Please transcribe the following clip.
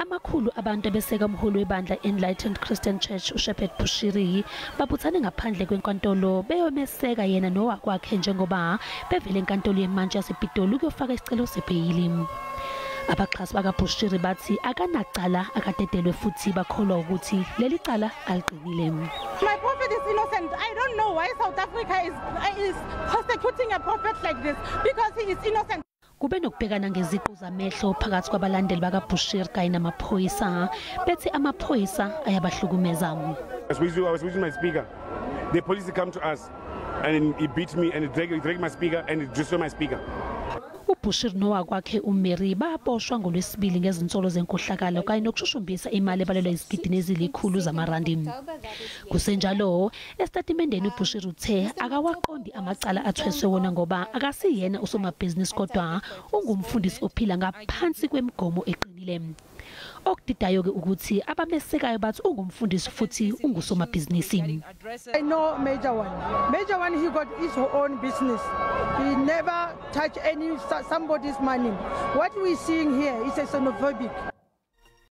Amakhulu abantu abeseka umholi webandla Enlightened Christian Church uShepherd Bushiri babuthane ngaphandle kwenkantolo beyomeseka yena nowakwakhe njengoba bevele enkantolo yemantshi yasePitoli ukuyofaka isicelo sebheyili. Abaxhasi bakaBushiri bathi akanacala, akadedelwe futhi bakholwa ukuthi leli cala aliqinile. My prophet is innocent. I don't know why South Africa is prosecuting a prophet like this, because he is innocent. Kube nokubhekana ngeziqu zamehlo phakathi kwabalandeli bakaBushiri kanye namaphoyisa, bethi amaphoyisa ayabahlukumeza. I was using my speaker. The police come to us and he beat me and he dragged my speaker and he destroyed my speaker. UBushiri nowakwakhe uMary baboshwa ngolwesibili ngezinsolo zenkohlakalo kanye nokushushumbisa imali ebalelwa izigidini ezilikhulu zamarandi. Kusenjalo, esitatimendeni uBushiri uthe akawaqondi amacala athweswe wona ngoba akasiyena usomabhizinisi kodwa ungumfundisi ophila ngaphansi kwemigomo eqinile. Okudidayo-ke ukuthi abamesekayo bathi ungumfundisi futhi ungusomabhizinisi. I know Major One. Major One, he got his own business. He never touch any somebody's money. What we're seeing here is a xenophobic.